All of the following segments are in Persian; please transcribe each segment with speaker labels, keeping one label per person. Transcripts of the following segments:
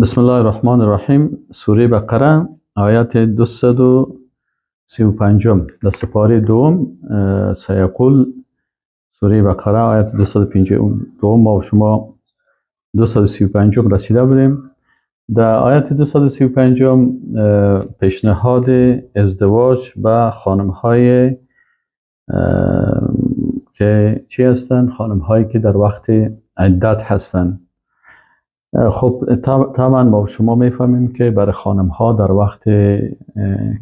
Speaker 1: بسم الله الرحمن الرحیم. سوره بقره آیت 235 در سپاره دوم سیقول. سوره بقره آیت 252 ما و شما 235 رسیده بودیم. در آیت 235 پیشنهاد ازدواج به خانم های که چی هستند؟ خانم هایی که در وقت عدت هستند. خب طبعا ما شما میفهمیم که برای خانم ها در وقت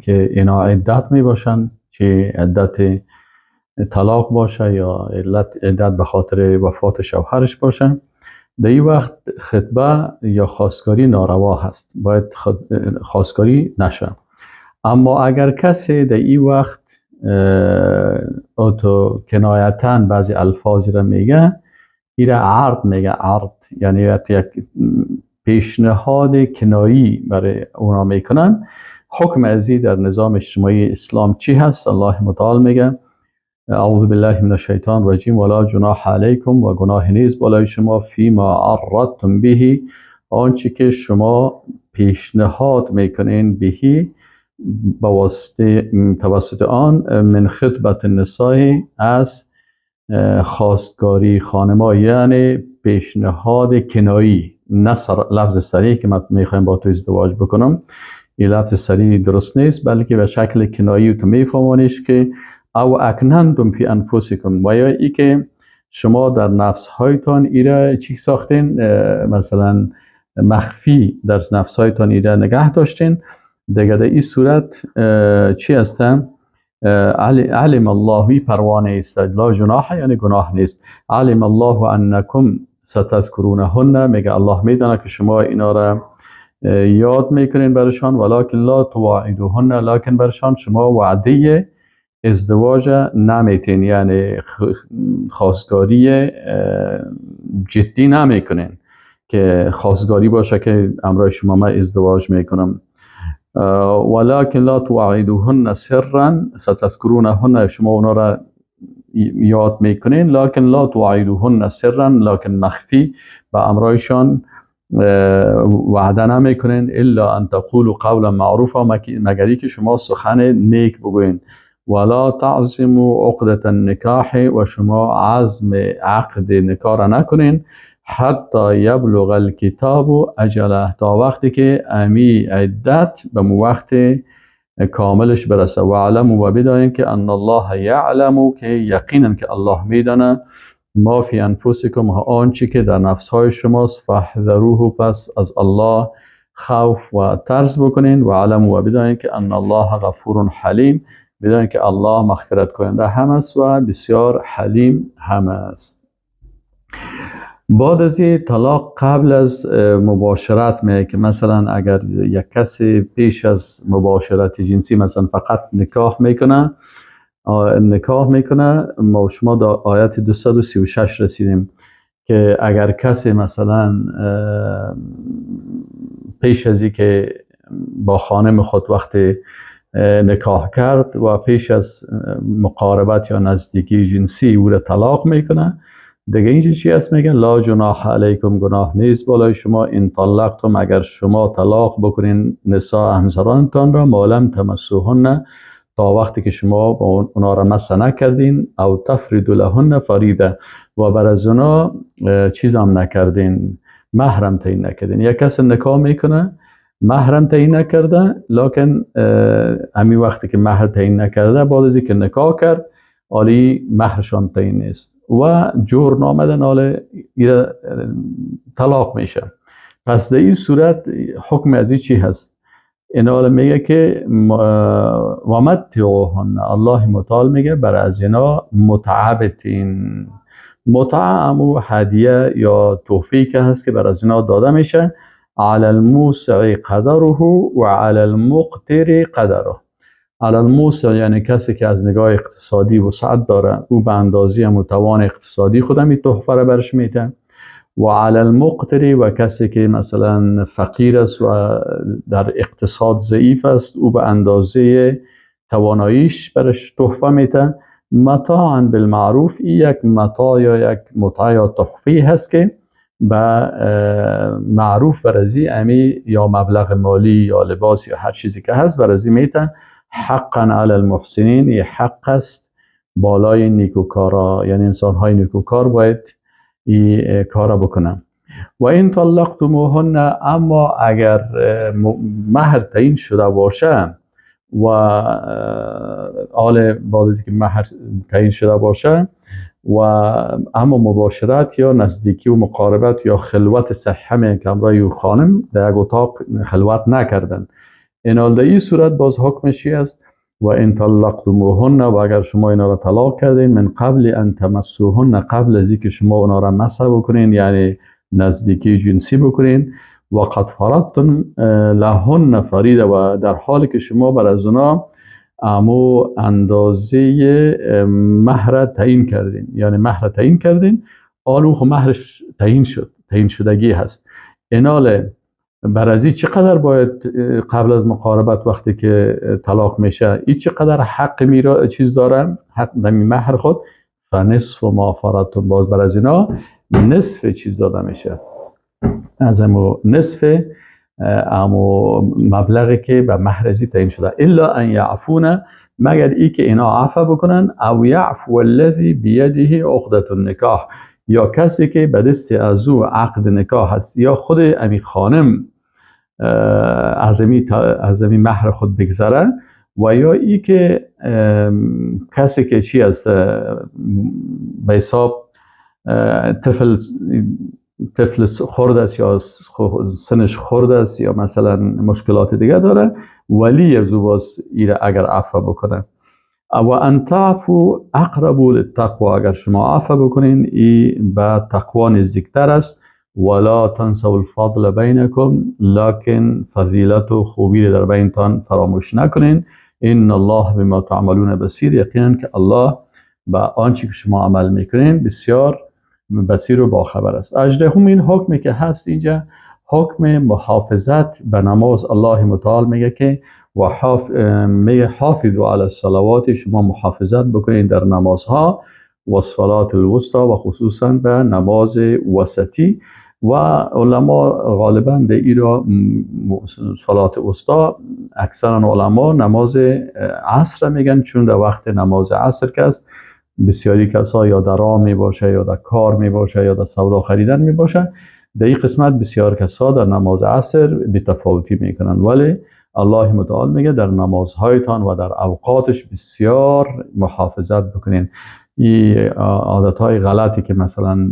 Speaker 1: که اینا عدت می باشن، چه عدت طلاق باشه یا عدت به خاطر وفات شوهرش باشه، در این وقت خطبه یا خواستگاری ناروا هست، باید خواستگاری نشه. اما اگر کسی در این وقت اتو کنایتاً بعضی الفاظی را میگه، ایره عرض میگه، عرض یعنی یک پیشنهاد کنایی برای اونا میکنن. حکم ازی در نظام اجتماعی اسلام چی هست؟ الله متعال میگه اعوذ بالله من الشیطان الرجیم ولا جناح علیکم، و گناه نیست بالای شما، فیما عرضتم به، آنچه که شما پیشنهاد میکنین، بهی بواسطه توسط آن، من خطبت النساء، از خواستگاری خانما، یعنی پیشنهاد کنایی، نه لفظ صریح که من میخوایم با تو ازدواج بکنم، این لفظ صریح درست نیست، بلکه به شکل کنایی تو میفهمانیش که او اکننتم فی انفسکم، و یا ای که شما در نفس هایتان ایره چی ساختین، مثلا مخفی در نفس هایتان ایره نگه داشتین. دیگه در این صورت چی هستن؟ علم الله، پروانه است، لا جناح یعنی گناه نیست. علم الله انکم ستذکرونهن، میگه الله میدانه که شما اینا را یاد میکنین برشان، ولکن لا تواعدوهن، لکن برشان شما وعده ازدواج نمیتین، یعنی خواستگاری جدی نمیکنین که خواستگاری باشه که امرای شما من ازدواج میکنم. ولكن لا تواعدوهن سرا ستذكرونهن، شما اونا را یاد میکنین، لکن لا تواعدوهن سرا، لکن مخفی به امرایشان وعده نمیکنین، الا ان تقولوا قولا معروفا، مگر که شما سخن نیک بگوین. ولا تعزموا عقدة النکاح، و شما عزم عقد نکاح را نکنین، حتی یبلغ الکتاب اجله، تا وقتی که امی عدت به وقت کاملش برسه. و علموا، و بدانین که ان الله یعلم، که یقینا که الله میدانه، ما فی انفسکم، آنچه که در نفس های شماست، فاحذروه، پس از الله خوف و ترس بکنین. و علموا، و بدانین که ان الله غفور حلیم، بدانین که الله مغفرت کننده هم است و بسیار حلیم هم است. بعد از طلاق قبل از مباشرت میگه که مثلا اگر یک کسی پیش از مباشرت جنسی مثلا فقط نکاح میکنه، ما شما در آیت 236 رسیدیم که اگر کسی مثلا پیش از که با خانم خود وقت نکاح کرد و پیش از مقاربت یا نزدیکی جنسی او را طلاق میکنه، دیگه اینجا چی هست؟ میگه لا جناح علیکم، گناه نیست بالای شما، ان طلقتم، اگر شما طلاق بکنین، نساء همسرانتان را، ما لم تمسوهن، تا وقتی که شما با اونا را مس نکردین، او تفرضوا لهن فریضه، و بر از اونا چیز هم نکردین، محرم تعیین نکردین. یک کس نکاح میکنه محرم تعیین نکرده، لکن همین وقتی که مهر تعیین نکرده، بعد از اینکه نکاح کرد آلی مهرشان تعیین نیست و جور نامدن، آله طلاق میشه. پس در این صورت حکم از این چی هست؟ این آله میگه که و متعوهن، الله متعال میگه بر از اینا متعه بتین. متعه امو هدیه یا تحفه‌ای که هست که بر از اینا داده میشه، علی الموسع قدره و علی المقتر قدره. علی الموسع یعنی کسی که از نگاه اقتصادی وسعت داره، او به اندازه متوان اقتصادی خودم این تحفه را برش میده. و علی المقتر، و کسی که مثلا فقیر است و در اقتصاد ضعیف است، او به اندازه تواناییش برش تحفه میده. متاعا بالمعروف، این یک متاع یا یک متاع یا تحفه هست که به معروف برازی امی یا مبلغ مالی یا لباس یا هر چیزی که هست برازی میتن. حقا علی المحسنین، یه حق است بالای نیکوکارا، یعنی انسان های نیکوکار باید این کارا بکنن. و این طلقتموهن، اما اگر مهر تعیین شده باشه و آل بعد از که مهر تعیین شده باشه و اما مباشرت یا نزدیکی و مقاربت یا خلوت صحیحه که همراه خانم در یک اتاق خلوت نکردن، این در این صورت باز حکمش است؟ و ان طلقتموهن، و اگر شما اینا را طلاق کردین، من قبل ان تمسوهن، قبل از اینکه شما اونا را مسح بکنین، یعنی نزدیکی جنسی بکنین، و قد فرضتم لهن فریضه، و در حالی که شما بر از اونا امو اندازه مهر تعیین کردین، یعنی مهر تعیین کردین، آلو خب مهرش تعیین شد، تعیین شدگی هست. اینال بر از این چقدر باید قبل از مقاربت وقتی که طلاق میشه این چقدر حق میرا چیز دارن، حق دمی مهر خود، فنصف ما فرضتم، باز بر از اینا نصف چیز داده میشه، از امو نصف امو مبلغی که به مهر ازی تعیین شده. الا ان یعفون، مگر ای که اینا عفو بکنن، او یعفو الذی بیده عقدة النکاح، یا کسی که به دست از او عقد نکاح هست، یا خود امی خانم از امی مهر خود بگذره، و یا ای که کسی که چی است به حساب طفل خرد است یا سنش خرد است یا مثلا مشکلات دیگه داره، ولی از او باز ایره اگر عفو بکنه. و ان تعفو اقرب للتقوی، اگر شما عفو بکنین ای به تقوا نزدیکتر است. ولا تنسوا الفضل بینکم، لکن فضیلت و خوبی در بینتان فراموش نکنین. ان الله بما تعملون بصیر، یقینا که الله به آنچه که شما عمل میکنین بسیار بصیر و باخبر است. اجرهم، این حکمی که هست اینجا حکم محافظت به نماز. الله متعال میگه که و میگه حافظوا علی الصلوات، شما محافظت بکنین در نمازها، و صلات الوسطی، و خصوصا به نماز وسطی. و علما غالبا در ایرا صلات وسطی اکثرا علما نماز عصر میگن، چون در وقت نماز عصر که است بسیاری کسا یا در راه می باشه یا در کار می باشه یا در سودا خریدن می باشه، در این قسمت بسیار کسا در نماز عصر بی‌تفاوتی میکنن. ولی الله متعال میگه در نمازهایتان و در اوقاتش بسیار محافظت بکنین. این عادتهای غلطی که مثلا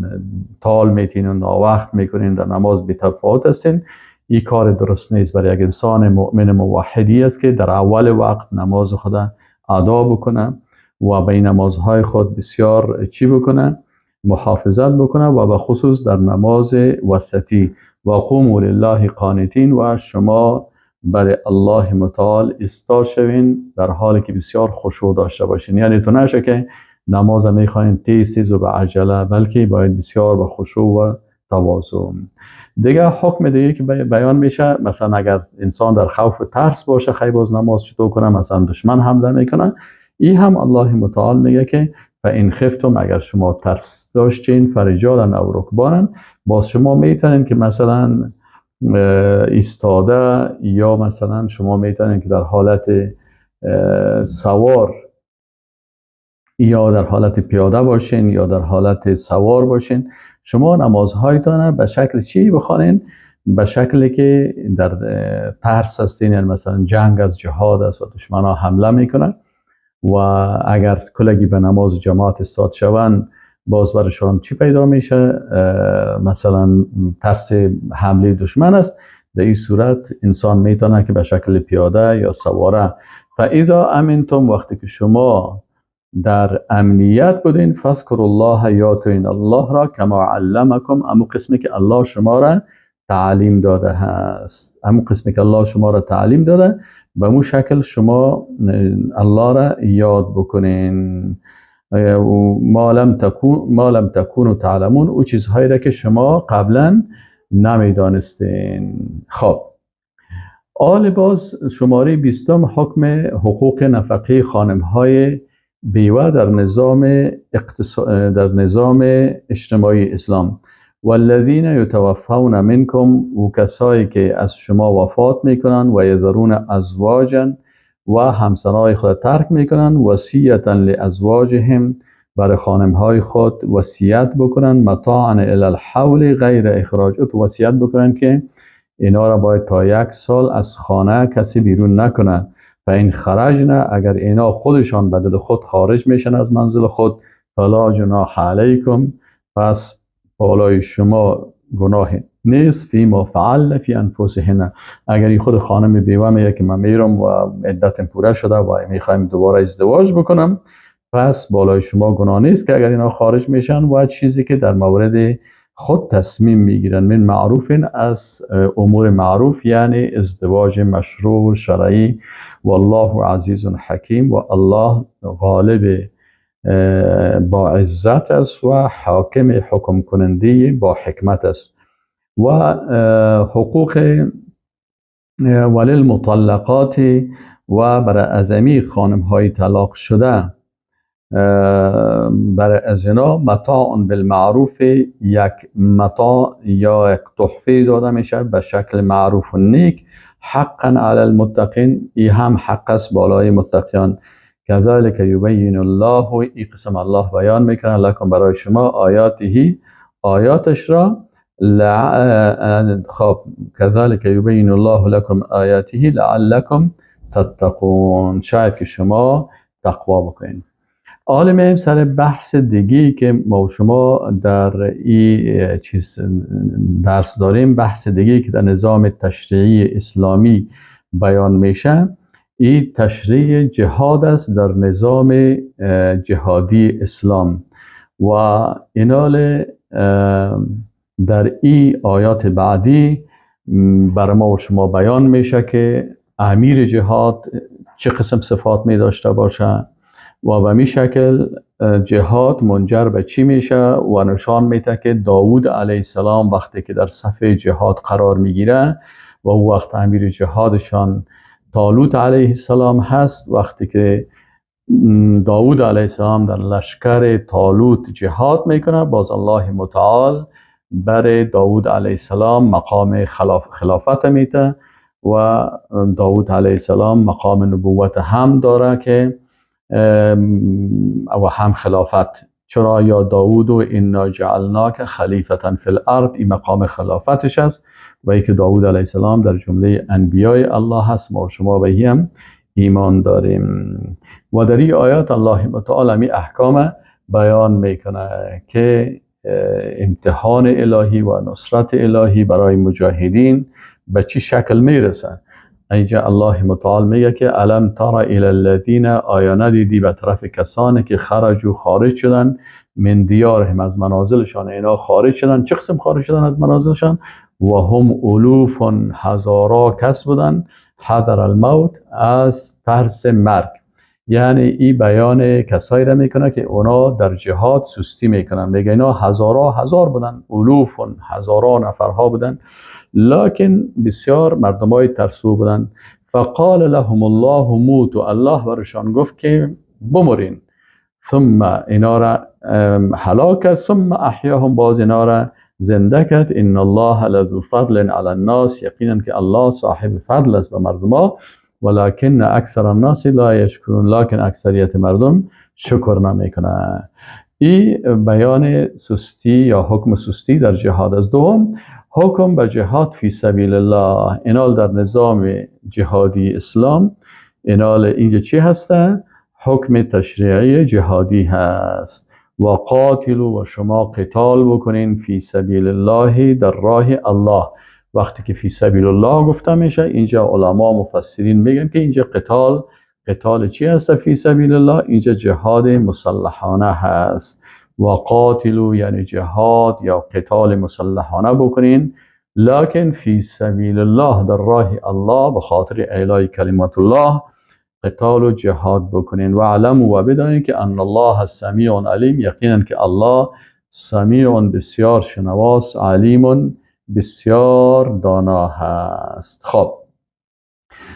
Speaker 1: تال میتین و ناوقت میکنین، در نماز بی‌تفاوت هستین، این کار درست نیست. برای یک انسان مؤمن موحدی است که در اول وقت نماز خود ادا بکنه و به این نمازهای خود بسیار چی بکنه، محافظت بکنه، و به خصوص در نماز وسطی. و قوموا لله قانتین، و شما برای الله متعال ایستا شوین در حالی که بسیار خشوع داشته باشین. یعنی تو نشه که نماز میخواین تیز تیز و به عجله، بلکه باید بسیار با خشوع و تواضع. دیگه حکم دیگه که بیان میشه، مثلا اگر انسان در خوف و ترس باشه، خیلی باز نماز چطور کنه، مثلا دشمن حمله میکنه، این هم الله متعال میگه که فان خفتم، اگر شما ترس داشتین، فرجالا او رکبانا، باز شما میتونین که مثلا ایستاده یا مثلا شما میتونین که در حالت سوار یا در حالت پیاده باشین یا در حالت سوار باشین، شما نمازهایتان به شکل چی بخوانین؟ به شکلی که در ترس هستین، یعنی مثلا جنگ از جهاد است و دشمن ها حمله میکنن و اگر کلگی به نماز جماعت استاد شوند، باز برشان چی پیدا میشه؟ مثلا ترس حمله دشمن است. در این صورت انسان میتونه که به شکل پیاده یا سواره. فاذا امنتم، وقتی که شما در امنیت بودین، فاذکروا الله، یاد کنین الله را، کما علمکم، امو قسمی که الله شما را تعلیم داده هست، امو قسمی که الله شما را تعلیم داده، به مو شکل شما الله را یاد بکنین. ما لم تکونوا تعلمون، او چیزهایی را که شما قبلا نمیدانستین. خب آل باز شماره 20، حکم حقوق نفقه خانمهای بیوه در نظام اجتماعی اسلام. والذین یتوفون منکم، و کسایی که از شما وفات میکنن، و یذرون ازواجا، و همسرای خود ترک میکنن، وصیتا لازواجهم، برای خانمهای خود وصیت بکنن، متاعا الی الحول غیر اخراج، وصیت بکنن که اینا را باید تا 1 سال از خانه کسی بیرون نکنه. و این خرجنه، اگر اینا خودشان بدل خود خارج میشن از منزل خود، فلا جناح علیکم، پس بالای شما گناه نیست، فی ما فعلن فی انفسهن. اگر این خود خانم بیوه میگه که من میرم و عدتم پوره شده و میخوایم دوباره ازدواج بکنم، پس بالای شما گناه نیست که اگر اینا خارج میشن و چیزی که در مورد خود تصمیم میگیرن، من معروف، از امور معروف، یعنی ازدواج مشروع و شرعی. والله عزیز حکیم، و الله غالب با عزت است و حاکم حکم کننده با حکمت است. و حقوق وللمطلقات، و برای ازمی خانم های طلاق شده، برای از اینا متاع بالمعروف، یک متاع یا یک تحفه داده میشه به شکل معروف و نیک. حقا علی المتقین، ای هم حق است بالای متقیان. کذالک یبین الله، ای قسم الله بیان میکنه لکم برای شما آیاته، آیاتش را. خب کذالک یبین الله لکم آیاته لعلکم تتقون، شاید که شما تقوا بکنین. حالا میایم سر بحث دیگه که ما و شما در این چیز درس داریم. بحث دیگه که در نظام تشریعی اسلامی بیان میشه، این تشریع جهاد است در نظام جهادی اسلام. و اینال در این آیات بعدی بر ما و شما بیان میشه که امیر جهاد چه قسم صفات می داشته باشه و به می شکل جهاد منجر به چی میشه، و نشان میده که داوود علیه السلام وقتی که در صف جهاد قرار میگیره و او وقت امیر جهادشان طالوت علیه السلام هست، وقتی که داوود علیه السلام در لشکر طالوت جهاد میکنه، باز الله متعال بر داوود علیه السلام مقام خلافت میده و داوود علیه السلام مقام نبوت هم داره که و هم خلافت. چرا یا داوود و انا جعلناک خلیفة فی الارض، این مقام خلافتش است و ای که داوود علیه السلام در جمله انبیای الله هست، ما و شما به هم ایمان داریم. و در این آیات الله متعال می احکام بیان میکنه که امتحان الهی و نصرت الهی برای مجاهدین به چی شکل میرسه. اینجا الله متعال میگه که الم تر الی الذین، آیا ندیدی به طرف کسانی که خرجوا خارج شدن، من دیارهم، از منازلشان اینا خارج شدن. چه قسم خارج شدن از منازلشان؟ و هم الوف، هزارا کس بودن، حذر الموت، از ترس مرگ. یعنی این بیان کسایی را میکنه که اونا در جهاد سستی میکنن. میگه اینا هزارا هزار بودن، الوف، هزارا نفرها بودن، لکن بسیار مردمای ترسو بودن. فقال لهم الله موتوا، الله برشان گفت که بمرین. ثم اینا را هلاک کرد، ثم احیاهم، باز اینا را زنده کرد. ان الله لذو فضل علی الناس، یقینا که الله صاحب فضل است به مردما، ولکن اکثر الناس لا یشکرون، لکن اکثریت مردم شکر نمیکنه. این بیان سستی یا حکم سستی در جهاد است. دوم، حکم به جهاد فی سبیل الله. اینال در نظام جهادی اسلام اینال اینجا چی هسته؟ حکم تشریعی جهادی هست. و قاتلوا، و شما قتال بکنین، فی سبیل الله، در راه الله. وقتی که فی سبیل الله گفته میشه، اینجا علما مفسرین میگن که اینجا قتال، قتال چی هست فی سبیل الله؟ اینجا جهاد مسلحانه هست. و قاتلوا یعنی جهاد یا قتال مسلحانه بکنین، لکن فی سبیل الله، در راه الله، به خاطر اعلای کلمات الله قتال و جهاد بکنین. و علموا، و بدانین که ان الله سمیع علیم، یقینا که الله سمیع بسیار شنواست، علیم بسیار دانا هست. خب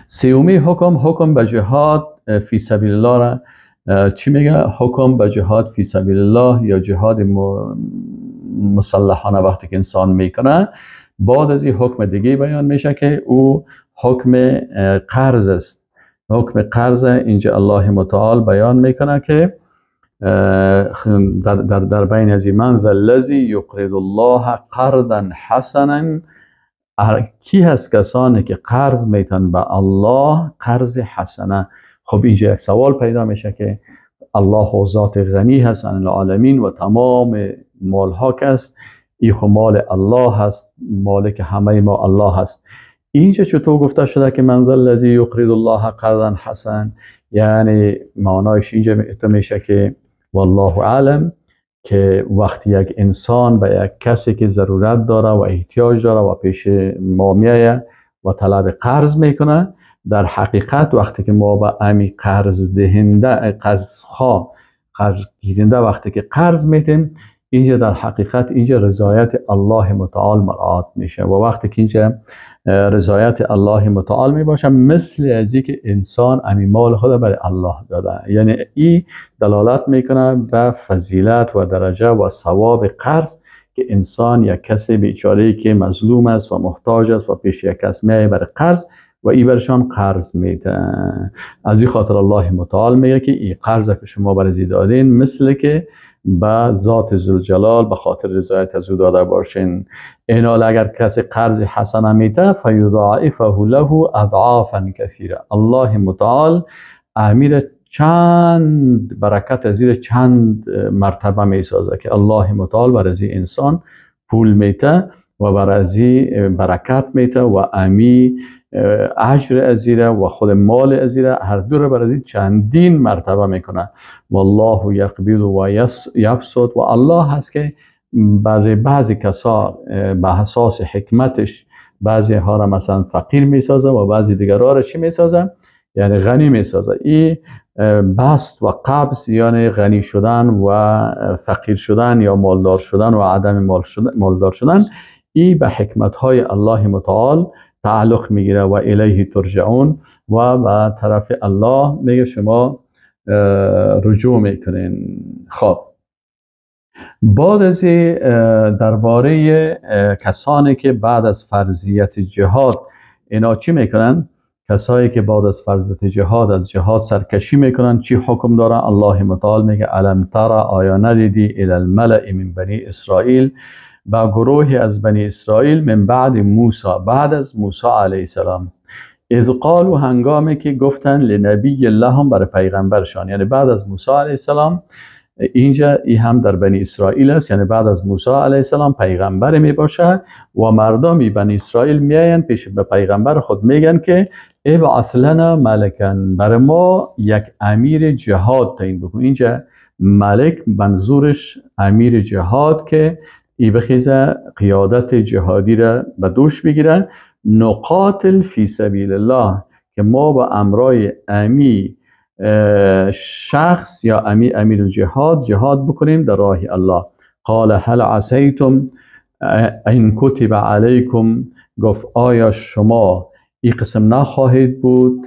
Speaker 1: سومی حکم، حکم به جهاد فی سبیل الله را چی میگه؟ حکم به جهاد فی سبیل الله یا جهاد مسلحانه وقتی که انسان میکنه، بعد از این حکم دیگه بیان میشه که او حکم قرض است. حکم قرض اینجا الله متعال بیان میکنه که در بین از من ذا الذی یقرض الله قرضا حسنا، کی هست کسانی که قرض میتن به الله قرض حسنه. خب اینجا یک سوال پیدا میشه که الله ذات غنی هست عن العالمین و تمام مالها که است، این مال الله هست، مالک همه ما الله هست. اینجا چطور گفته شده که من ذا الذی یقرض الله قرضا حسن؟ یعنی معنایش اینجا میشه که والله اعلم، که وقتی یک انسان به یک کسی که ضرورت داره و احتیاج داره و پیش ما میایه و طلب قرض میکنه، در حقیقت وقتی که ما به امی قرض دهنده، قرض خواه، قرض گیرنده وقتی که قرض میدیم، اینجا در حقیقت اینجا رضایت الله متعال مراعات میشه. و وقتی که اینجا رضایت الله متعال میباشه، مثل از که انسان امی مال خود برای الله داده، یعنی این دلالت میکنه به فضیلت و درجه و ثواب قرض که انسان یک کسی بیچاره که مظلوم است و محتاج است و پیش یک کس میایه برای قرض و ای برشان قرض میده. از این خاطر الله متعال میگه که این قرض که شما برای دادین مثل که به ذات ذوالجلال به خاطر رضایت از او داده باشین. اینال اگر کسی قرض حسنه میده فیضاعفه له اضعافا کثیره، الله متعال امیر چند برکت از زیر چند مرتبه میسازه که الله متعال بر از انسان پول میده و بر از برکت میده و امی اجر ازیره و خود مال ازیره، هر دو رو بر از چندین مرتبه میکنه. والله یقبض و یبسط، و الله هست که برای بعضی کسا به اساس حکمتش بعضی ها را مثلا فقیر میسازه و بعضی دیگرها را چی میسازه؟ یعنی غنی میسازه. این بسط و قبض یعنی غنی شدن و فقیر شدن یا مالدار شدن و عدم مالدار شدن، این به حکمت های الله متعال تعلق میگیره و الیه ترجعون، و به طرف الله میگه شما رجوع میکنین. خب بعد از درباره کسانی که بعد از فرضیت جهاد اینا چی میکنن؟ کسایی که بعد از فرضیت جهاد از جهاد سرکشی میکنن چی حکم دارن؟ الله متعال میگه الم تر، آیا ندیدی، الی الملأ من بنی اسرائیل، با گروهی از بنی اسرائیل، من بعد موسی، بعد از موسی علیه السلام، اذ قالوا، هنگامی که گفتن لنبی لهم، برای پیغمبرشان، یعنی بعد از موسی علیه السلام، اینجا ای هم در بنی اسرائیل است، یعنی بعد از موسی علیه السلام پیغمبر می باشه و مردمی بنی اسرائیل میاین پیش به پیغمبر خود میگن که ابعث لنا ملکا، برای ما یک امیر جهاد تعیین بکن. اینجا ملک منظورش امیر جهاد که ای بخیزه قیادت جهادی را به دوش بگیره، نقاتل فی سبیل الله، که ما با امرای امی شخص یا امی امیر جهاد جهاد بکنیم در راه الله. قال هل عصیتم ان کتب علیکم، گفت آیا شما این قسم نخواهید بود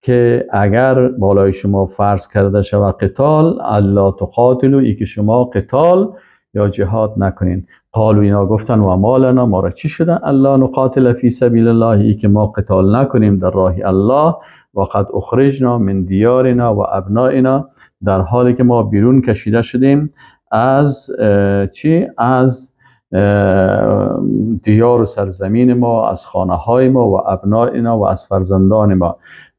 Speaker 1: که اگر بالای شما فرض کرده شود قتال، الا تقاتلوا، ای که شما قتال یا جهاد نکنین. قالوا، اینا گفتن و ما لنا، ما را چی شده، الا نقاتل فی سبیل الله، ای که ما قتال نکنیم در راه الله، و قد اخرجنا من دیارنا و ابنائنا، در حالی که ما بیرون کشیده شدیم از چی؟ از دیار و سرزمین ما، از خانه های ما و ابنائنا و از فرزندان ما.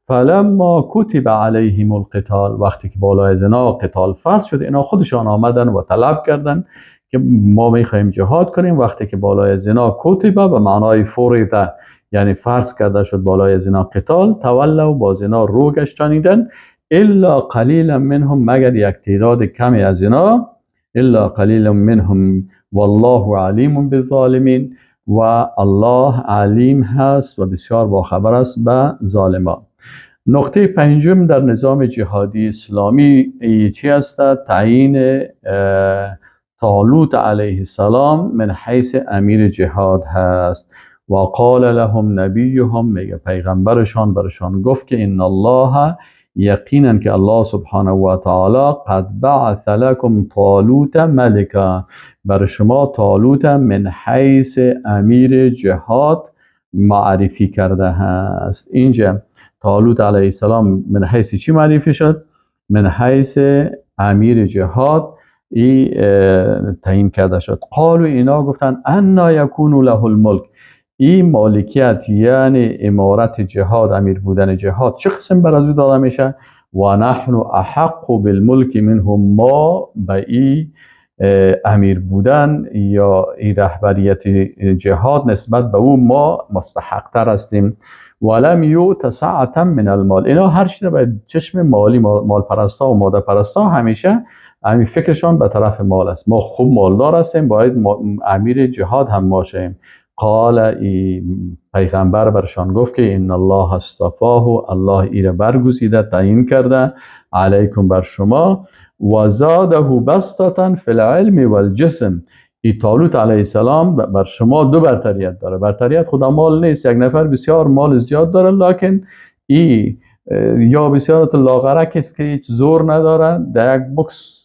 Speaker 1: فلما کتب علیهم القتال، وقتی که بالای زنا قتال فرض شد، اینا خودشان آمدن و طلب کردن که ما میخواهیم جهاد کنیم. وقتی که بالای زنا کتب به معنای فرض، یعنی فرض کرده شد بالای زنا قتال، تولوا، با زنا رو گشتانیدن، الا قلیلا منهم، مگر یک تعداد کمی از اینا، الا قلیلا منهم والله علیم بالظالمین، و الله علیم هست و بسیار باخبر است به ظالمان. نقطه پنجم در نظام جهادی اسلامی چی است؟ تعیین طالوت علیه السلام من حیث امیر جهاد هست. و قال لهم نبیهم، میگه پیغمبرشان برشان گفت که ان الله یقینا که الله سبحانه و تعالی قد بعث لكم طالوت ملکا، بر شما طالوت من حیث امیر جهاد معرفی کرده هست. اینجا طالوت علیه السلام من حیث چی معرفی شد؟ من حیث امیر جهاد ای تعیین کرده شد. قالوا، اینا گفتن انا یکون له الملک، این مالکیت یعنی امارت جهاد، امیر بودن جهاد چه قسم بر از او داده میشه؟ و نحن احق بالملک منهم، ما به ای امیر بودن یا ای رهبریت جهاد نسبت به او ما مستحق تر هستیم. ولم یؤت سعة من المال، اینا هر چیز به چشم مالی، مال پرستا و ماده پرستا همیشه همین فکرشان به طرف مال است. ما خوب مالدار هستیم، باید امیر جهاد هم باشیم. قال، ای پیغمبر برشان گفت که ان الله اصطفاه، الله ای را برگزیده تعیین کرده علیکم بر شما، و زاده بسطة فی العلم والجسم. ای طالوت علیه السلام بر شما دو برتریت داره. برتریت خدا مال نیست، یک نفر بسیار مال زیاد داره لکن ای یا بسیار لاغرک است که هیچ زور نداره، در یک بکس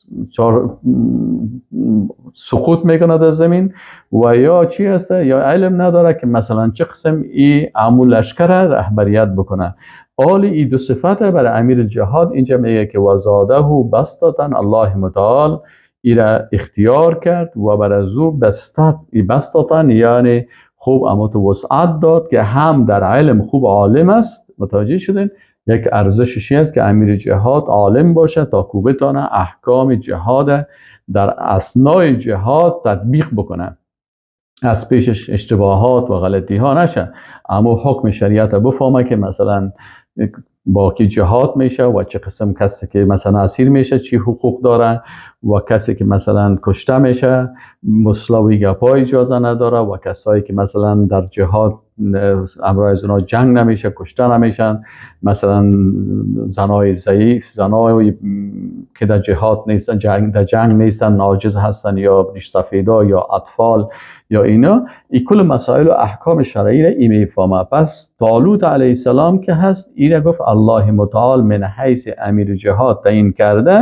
Speaker 1: سقوط میکنه در زمین، و یا چی هست، یا علم نداره که مثلا چه قسم ای عمو لشکر رهبریت بکنه. آل ای دو صفت برای امیر جهاد اینجا میگه که وزاده بسطة، الله متعال ای را اختیار کرد و بر از او بسطة یعنی خوب اما تو وسعت داد که هم در علم خوب عالم است. متوجه شدین؟ یک ارزششی است که امیر جهاد عالم باشه تا کو بتانه احکام جهاد در اثنای جهاد تطبیق بکنه، از پیشش اشتباهات و غلطی ها نشه، اما حکم شریعت بفهمه که مثلا با کی جهاد میشه و چه قسم کسی که مثلا اسیر میشه چی حقوق داره و کسی که مثلا کشته میشه مسلوی گپا اجازه نداره و کسایی که مثلا در جهاد امرای از اونا جنگ نمیشه کشته نمیشن، مثلا زنای ضعیف، زنای که در جهاد نیستن، در جنگ نیستن، ناجز هستن یا ریش سفیدا یا اطفال یا اینا، ای کل مسائل و احکام شرعی را ای میفهمه. پس طالوت علیه السلام که هست ای را گفت الله متعال من حیث امیر جهاد تعیین کرده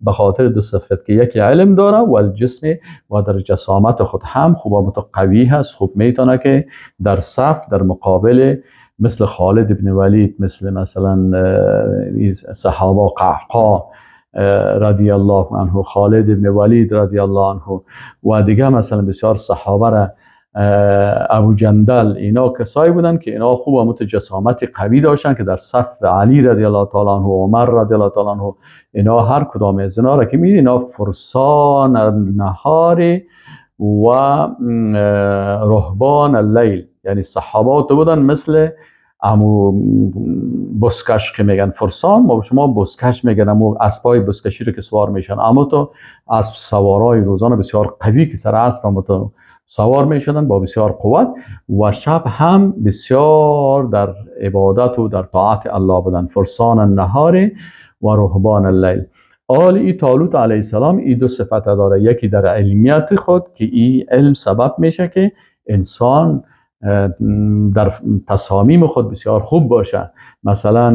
Speaker 1: به خاطر دو صفت که یکی علم داره و الجسم و در جسامت خود هم خوب قوی هست، خوب میتونه که در صف در مقابل مثل خالد ابن ولید، مثل مثلا صحابه قعقاع رضی الله عنه، خالد ابن ولید رضی الله عنه و دیگه مثلا بسیار صحابه را، ابو جندل، اینا کسایی بودن که اینا خوب و جسامت قوی داشتن که در صف علی رضی الله تعالی عنه و عمر رضی الله تعالی عنه، اینا هر کدام از اینا را که می‌بینی اینا فرسان النهار و رهبان اللیل، یعنی صحابات بودن مثل امو بسکش که میگن فرسان، ما شما بسکش میگن، امو اسبای بسکشی رو که سوار میشن، اما تو اسب سوارای روزانه بسیار قوی که سر اسب اما تو سوار میشدن با بسیار قوت و شب هم بسیار در عبادت و در طاعت الله بودن. فرسان النهار و رهبان اللیل. آل ای طالوت علیه السلام ای دو صفت داره، یکی در علمیت خود که ای علم سبب میشه که انسان در تصامیم خود بسیار خوب باشه. مثلا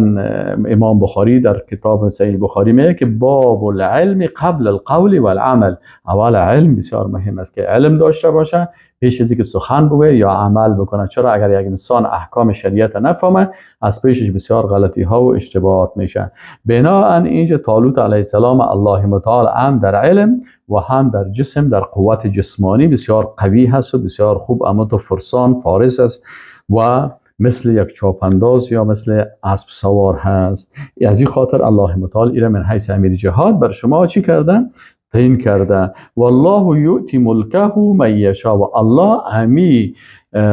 Speaker 1: امام بخاری در کتاب صحیح بخاری میگه که باب العلم قبل القول والعمل، اول علم بسیار مهم است که علم داشته باشه پیش از اینکه سخن بگه یا عمل بکنه. چرا اگر یک انسان احکام شریعت نفهمه از پیشش بسیار غلطی ها و اشتباهات میشه. بناءً اینجا طالوت علیه السلام الله متعال هم در علم و هم در جسم، در قوت جسمانی بسیار قوی هست و بسیار خوب اما تو فرسان فارس است و مثل یک چاپنداز یا مثل اسب سوار هست. از این خاطر الله متعال ایره من حیث امیر جهاد بر شما چی کردن؟ تعیین کرده. والله یؤتی ملکه من یشاء، و الله همی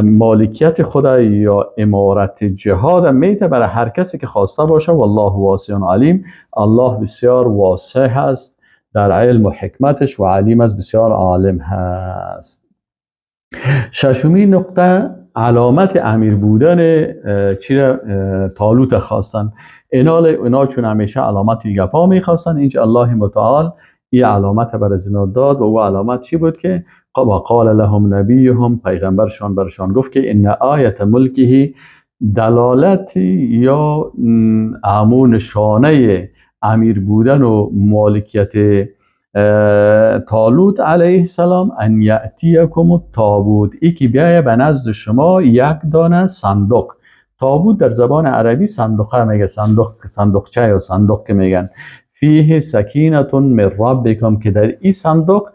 Speaker 1: مالکیت خدا یا امارت جهاد میته برای هر کسی که خواسته باشه. والله واسع علیم، الله بسیار واسع هست در علم و حکمتش و علیم است، بسیار عالم هست. ششمین نقطه علامت امیر بودن چی را طالوت خواستن. اینا چون همیشه علامت گپا میخواستن، اینجا الله متعال این علامت بر از اینا داد و او علامت چی بود که وقال لهم نبیهم، پیغمبرشان برشان گفت که ان آیت ملکه، دلالت یا امو نشانه امیر بودن و مالکیت طالوت علیه السلام ان یأتیکم التابوت، ای که بیایه به نزد شما یک دانه صندوق. تابوت در زبان عربی صندوقه میگه، صندوق، صندوقچه یا صندوق که میگن. فیه سکینة من ربکم، که در این صندوق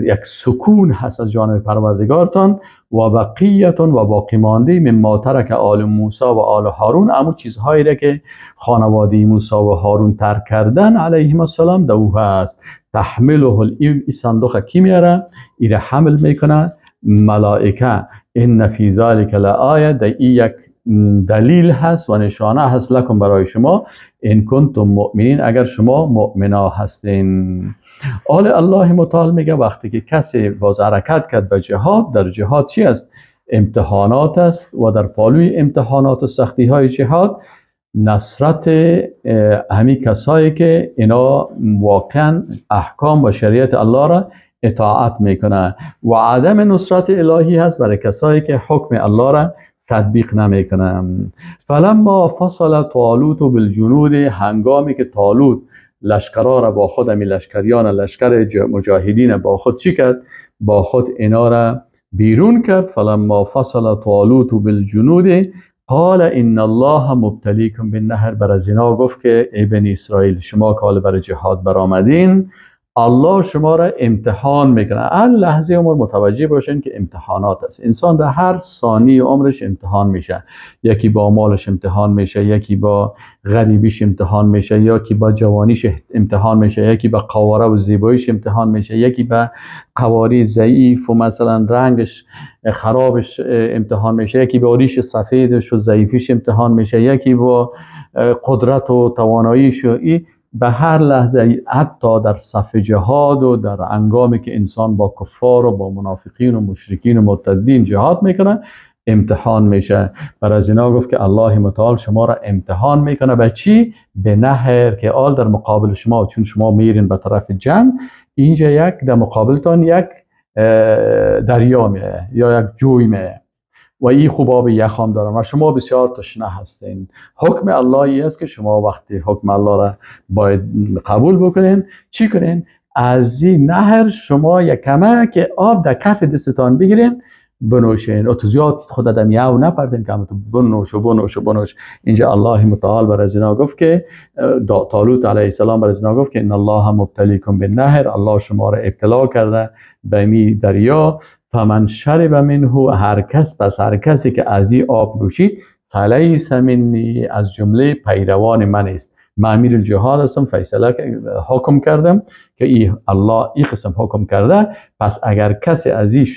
Speaker 1: یک سکون هست از جانب پروردگارتان، و بقیة و باقی مانده مما ترک آل موسی و آل هارون، اما چیزهایی را که خانواده موسی و هارون ترک کردن علیهم السلام در او هست. تحمله، این صندوق کی میاره؟ ایره حمل میکنه ملائکه. ان فی ذلک لآیه، در این یک دلیل هست و نشانه هست لکم برای شما، ان کنتم مؤمنین، اگر شما مؤمنا هستین. آل الله متعال میگه وقتی که کسی باز حرکت کرد به جهاد، در جهاد چی است؟ امتحانات است و در پالوی امتحانات و سختی های جهاد نصرت همی کسایی که اینا واقعا احکام و شریعت الله را اطاعت میکنه، و عدم نصرت الهی هست برای کسایی که حکم الله را تطبیق نمیکنه. فلما فصل طالوت بالجنود، هنگامی که طالوت لشکرها را با خود، همی لشکریان لشکر مجاهدین با خود چی کرد؟ با خود اینا را بیرون کرد. فلما فصل طالوت بالجنود قال ان الله مبتلیکم بالنهر، بر از اینا گفت که ای بنی اسرائیل، شما که حال بر جهاد برآمدین، الله شما را امتحان میکنه. هر لحظه عمر متوجه باشین که امتحانات است. انسان در هر ثانیه عمرش امتحان میشه. یکی با مالش امتحان میشه، یکی با غریبیش امتحان میشه، یکی با جوانیش امتحان میشه، یکی با قواره و زیباییش امتحان میشه، یکی با قواری ضعیف و مثلا رنگش خرابش امتحان میشه، یکی با ریش سفیدش و ضعیفیش امتحان میشه، یکی با قدرت و تواناییش و ای. به هر لحظه حتی در صف جهاد و در هنگامی که انسان با کفار و با منافقین و مشرکین و مرتدین جهاد میکنه امتحان میشه. بر از اینا گفت که الله متعال شما را امتحان میکنه به چی؟ به نهر که آل در مقابل شما، چون شما میرین به طرف جنگ، اینجا یک در مقابلتان یک دریا میه یا یک جوی میه و این خوب آب یخ هم دارم و شما بسیار تشنه هستین. حکم الله ای است که شما وقتی حکم الله را باید قبول بکنین، چی کنین؟ از این نهر شما یک کمک آب در کف دستتان بگیرین بنوشین و تو زیاد خود دم یو نپردین که تو بنوش و بنوش و بنوش. اینجا الله متعال بر از اینا گفت که طالوت علیه السلام بر از اینا گفت که ان الله مبتلیکم بالنهر، الله شما را ابتلا کرده به می دریا. فمن شرب منه، هر کس، پس هر کسی که از این آب نوشید، فلیس منی، از جمله پیروان من است. من امیر الجهاد هستم، فیصله حکم کردم که ای الله این قسم حکم کرده، پس اگر کسی از این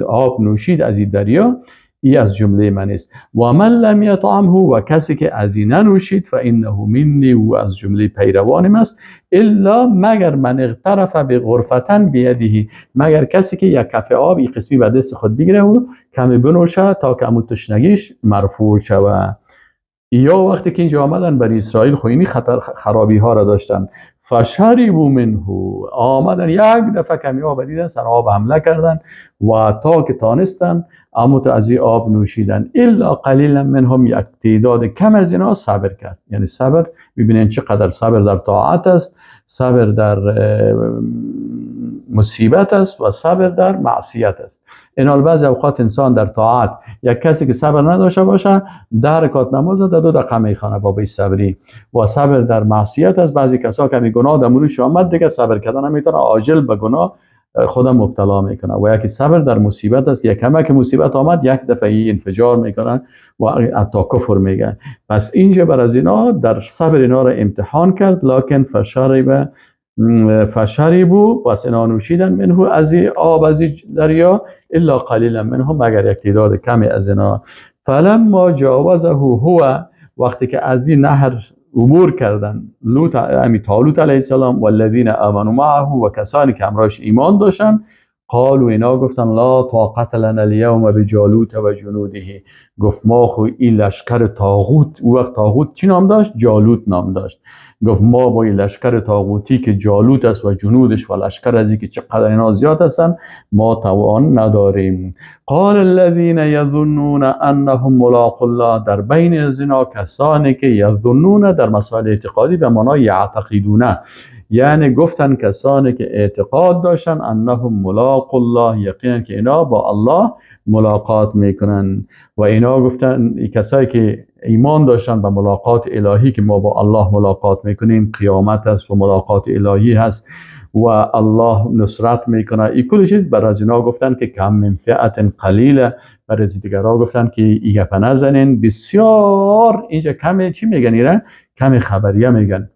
Speaker 1: آب نوشید از این دریا، ای از جمله من است. و من لم یطعمه، و کسی که از این ننوشید، فانه منی، و از جمله پیروان من است. الا مگر من اغترف بغرفة بیده، مگر کسی که یک کف آب این قسمی به دست خود بگیره و کمی بنوشه تا که امو تشنگیش مرفوع شوه. یا وقتی که اینجا آمدن بنی اسرائیل خو اینی خطر خرابی ها را داشتن، فشربوا منه، آمدن یک دفعه کمی آب دیدن، سر آب حمله کردن و تا که تانستن اما تو از این آب نوشیدن. الا قلیلا منهم، یک تعداد کم از اینا صبر کرد. یعنی صبر، ببینین چقدر صبر در طاعت است، صبر در مصیبت است و صبر در معصیت است. اینال بعضی اوقات انسان در طاعت، یک کسی که صبر نداشته باشه 10 رکعت نماز در 2 دقیقه میخوانه با بی صبری. و صبر در معصیت است. بعضی کسا که می گناه در مروش آمد دیگه صبر کردن نمیتونه، عاجل به گناه خودم مبتلا میکنه. و یکی صبر در مصیبت است، یک کمک که مصیبت آمد یک دفعه انفجار میکنه و حتی کفر میگه. پس اینجا بر از اینا در صبر اینا را امتحان کرد. لکن فشربوا، پس اینا نوشیدن منه، از آب از دریا، الا قلیلا منهم، مگر یک تعداد کمی از اینا. فلما جاوزه هو، وقتی که از این نهر عبور کردن لوط، امی طالوت علیه السلام، والذین آمنوا معه، و کسانی که همراهش ایمان داشتن، قالوا اینا گفتن لا طاقت لنا اليوم بجالوت و جنوده. گفت ما خو این لشکر طاغوت، او وقت طاغوت چی نام داشت؟ جالوت نام داشت. گفت ما با این لشکر طاغوتی که جالوت است و جنودش و لشکر از که چقدر اینا زیاد هستن ما توان نداریم. قال الذين يظنون انهم ملاقوا الله، در بین از اینا کسانی که یظنون در مسائل اعتقادی به معنای یعتقدون، یعنی گفتن کسانی که اعتقاد داشتن انهم ملاقوا الله، یقینا که اینا با الله ملاقات میکنن. و اینا گفتن کسایی که ایمان داشتن به ملاقات الهی که ما با الله ملاقات میکنیم، قیامت است و ملاقات الهی هست و الله نصرت میکنه، این کل چیز برای اینا گفتن که کم من فئة قلیله. برای دیگرها گفتن که ای گپ نزنین بسیار. اینجا کم چی میگن؟ اینا کم خبریه میگن،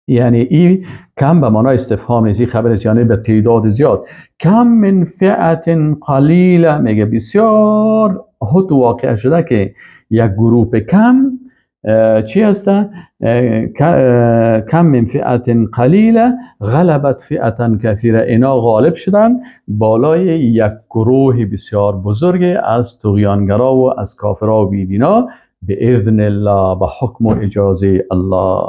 Speaker 1: یعنی این کم به معنای استفهام نیست، این خبر است، یعنی به تعداد زیاد. کم من فئة قلیله میگه بسیار حد واقع شده که یک گروه کم چی هست؟ کم من فئة قلیله غلبت فئة کثیره، اینا غالب شدن بالای یک گروه بسیار بزرگ از طغیانگرا و از کافرا و بیدینا، باذن الله، به حکم و اجازه الله.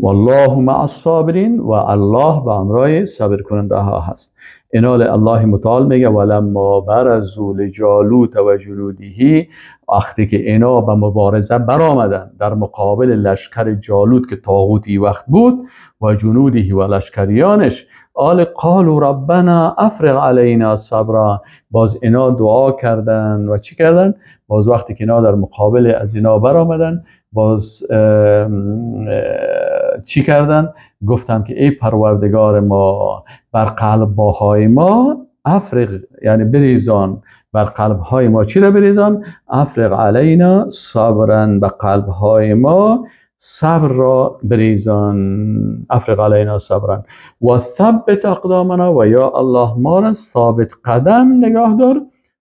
Speaker 1: والله مع الصابرین، و الله به امرای صبر کننده ها هست. اینال الله متعال میگه ولما برزوا لجالوت و جنوده، وقتی که اینا به مبارزه برآمدن در مقابل لشکر جالوت که طاغوتی وقت بود و جنوده و لشکریانش، آل قالوا ربنا افرغ علینا صبرا، باز اینا دعا کردن و چی کردن؟ باز وقتی که اینا در مقابل از اینا برآمدن باز چی کردن؟ گفتن که ای پروردگار ما بر قلب‌های ما افرغ، یعنی بریزان بر قلب‌های ما. چی را بریزان؟ افرغ علینا صبرا، به قلب‌های ما صبر را بریزان. افرغ علینا صبرا و ثبت اقدامنا، و یا الله ما را ثابت قدم نگاه دار.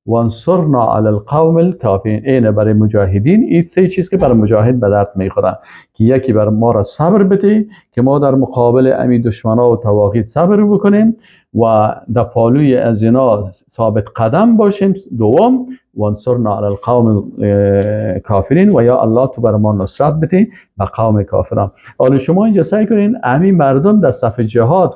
Speaker 1: وانصرنا علی القوم الکافرین. اینه برای مجاهدین، این سه چیز که برای مجاهد به درد میخوره، که یکی بر ما را صبر بده که ما در مقابل امی دشمنا و طواغیت صبر بکنیم و در پالوی از اینا ثابت قدم باشیم. دوم وانصرنا علی القوم الکافرین، و یا الله تو بر ما نصرت بده به قوم کافران. حالا شما اینجا سعی کنین امی مردم در صف جهاد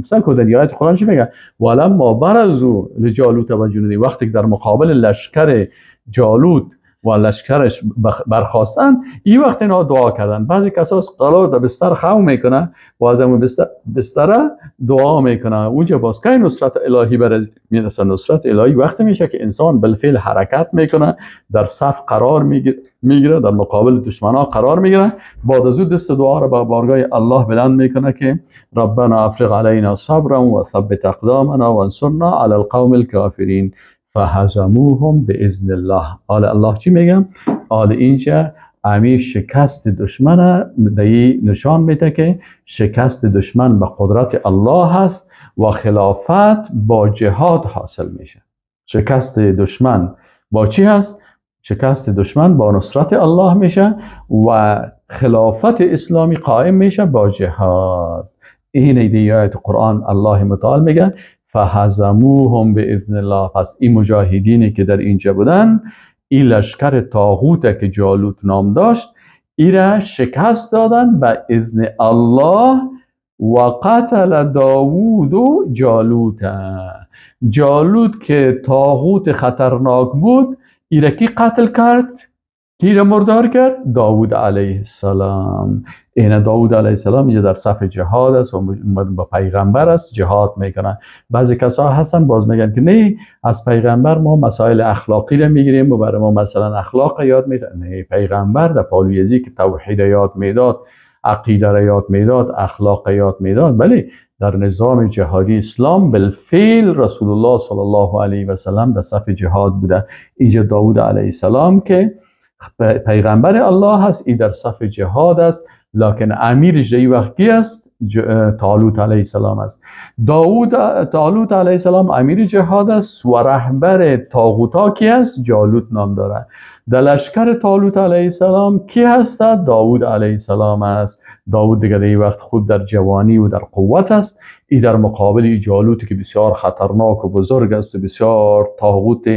Speaker 1: سعی کنین، آیت قرآن چی میگه؟ ولما برزوا لجالوت و جنوده، وقتی که در مقابل لشکر جالوت و لشکرش برخواستن، این وقت اینا دعا کردن. بعضی کساس قرار در بستر خو میکنه و از اون بستر دعا میکنه، اونجا باز کی نصرت الهی بر میرسه؟ نصرت الهی وقتی میشه که انسان بالفعل حرکت میکنه، در صف قرار میگیره، در مقابل دشمنا قرار میگیره، بعد از او دست دعا را به بارگاه الله بلند میکنه که ربنا افرغ علینا صبرا و ثبت اقدامنا وانصرنا علی القوم الکافرین فهزموهم باذن الله. حال الله چی میگم؟ حال اینجا امی شکست دشمن دی نشان میده که شکست دشمن به قدرت الله هست و خلافت با جهاد حاصل میشه. شکست دشمن با چی هست؟ شکست دشمن با نصرت الله میشه و خلافت اسلامی قائم میشه با جهاد. این ایده قرآن الله متعال میگه فهزموهم باذن الله. پس این مجاهدینی که در اینجا بودن، این لشکر طاغوت که جالوت نام داشت، ایره شکست دادن به اذن الله. و قتل داوود و جالوت. جالوت که طاغوت خطرناک بود، ایره کی قتل کرد؟ کی را مردار کرد؟ داوود علیه السلام. این داوود علیه السلام اینجا در صف جهاد است و با پیغمبر است، جهاد میکنن. بعضی کسا هستن باز میگن که نه، از پیغمبر ما مسائل اخلاقی را میگیریم و برای ما مثلا اخلاق یاد میده. نه، پیغمبر در پالویزی که توحید یاد میداد، عقیده را یاد میداد، اخلاق یاد میداد، ولی در نظام جهادی اسلام بالفعل رسول الله صلی الله علیه و سلم در صف جهاد بوده. اینجا داوود علیه السلام که پیغمبر الله هست، ای در صف جهاد است، لکن امیرش در وقت کی است؟ طالوت علیه السلام است. داوود طالوت علیه السلام امیر جهاد است و رهبر طاغوتا کی است؟ جالوت نام داره. در لشکر طالوت علیه السلام کی هست؟ داوود علیه السلام است. داوود دیگه در وقت خود در جوانی و در قوت است. ای در مقابل جالوت که بسیار خطرناک و بزرگ است و بسیار طاغوت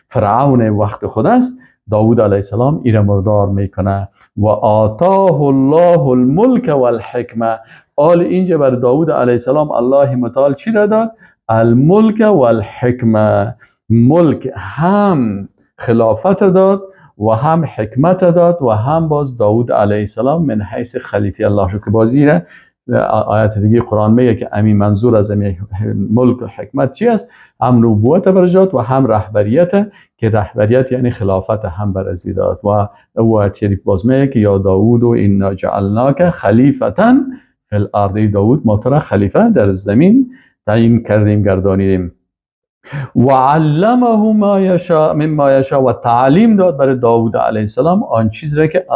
Speaker 1: فرعون وقت خود است، داود علیه السلام ای را مردار میکنه. و آتاه الله الملک والحکمه. آل اینجا بر داود علیه السلام الله متعال چی را داد؟ الملک والحکمه. ملک هم خلافت داد و هم حکمت داد و هم باز داود علیه السلام من حیث خلیفه الله شد، که بازی را آیت دیگه قرآن میگه که امی منظور از امی ملک و حکمت چی است؟ هم نبوت برجات و هم رهبریت، که رهبریت یعنی خلافت هم بر ازی داد. و او آیت شریف باز میگه که یا داود و انا جعلناک خلیفتا فی الارض، داود ما تو را خلیفه در زمین تعیین کردیم، گردانیدیم. و علمه ما یشاء مما یشاء، و تعلیم داد برای داود علیه السلام آن چیز را که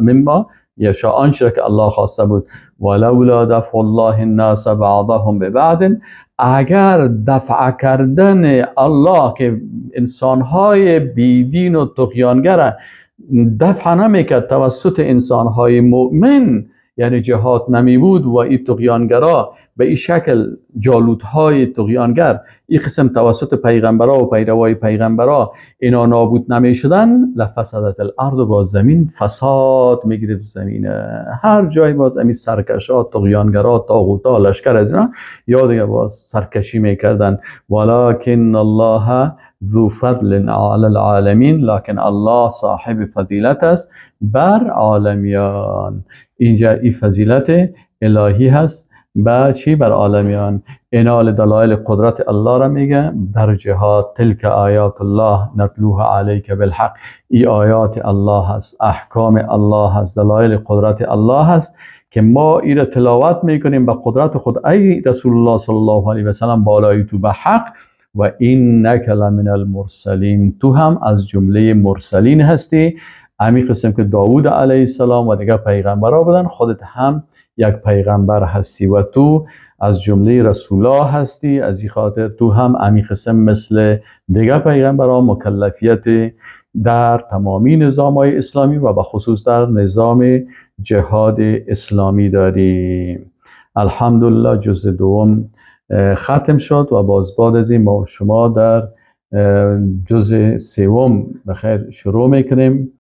Speaker 1: مما یشاء، آن چیز را که الله خواسته بود. ولولا دفع الله الناس بعضهم ببعض، اگر دفع کردن الله که انسانهای بیدین و طغیانگر دفع نمیکرد توسط انسانهای مؤمن، یعنی جهاد نمی بود و این طغیانگرا به این شکل جالوت‌های طغیانگر این قسم توسط پیغمبرا و پیروای پیغمبرا اینا نابود نمی شدن، لفسدت الارض، با زمین فساد میگرفت زمین. هر جای باز امی سرکشا، طغیانگرا، طاغوتا، لشکر از اینا یا دیگه باز سرکشی میکردن. ولکن الله ذو فضل علی العالمین، لکن الله صاحب فضیلت است بر عالمیان. اینجا این فضیلت الهی هست با چی؟ بر عالمیان. اینال دلایل قدرت الله را میگه در جهاد. تلک آیات الله نتلوها علیک بالحق، ای آیات الله هست، احکام الله هست، دلایل قدرت الله هست که ما ای را تلاوت میکنیم به قدرت خود ای رسول الله صلی الله علیه و سلم بالای تو به حق. و اینک لمن المرسلین، تو هم از جمله مرسلین هستی. امی قسم که داود علیه السلام و دیگر پیغمبرها بودن، خودت هم یک پیغمبر هستی و تو از جمله رسولا هستی. از این خاطر تو هم امی قسم مثل دیگر پیغمبرها مکلفیت در تمامی نظام های اسلامی و به خصوص در نظام جهاد اسلامی داری. الحمدلله جزء دوم ختم شد و باز بعد از این ما شما در جزء سوم بخیر شروع میکنیم.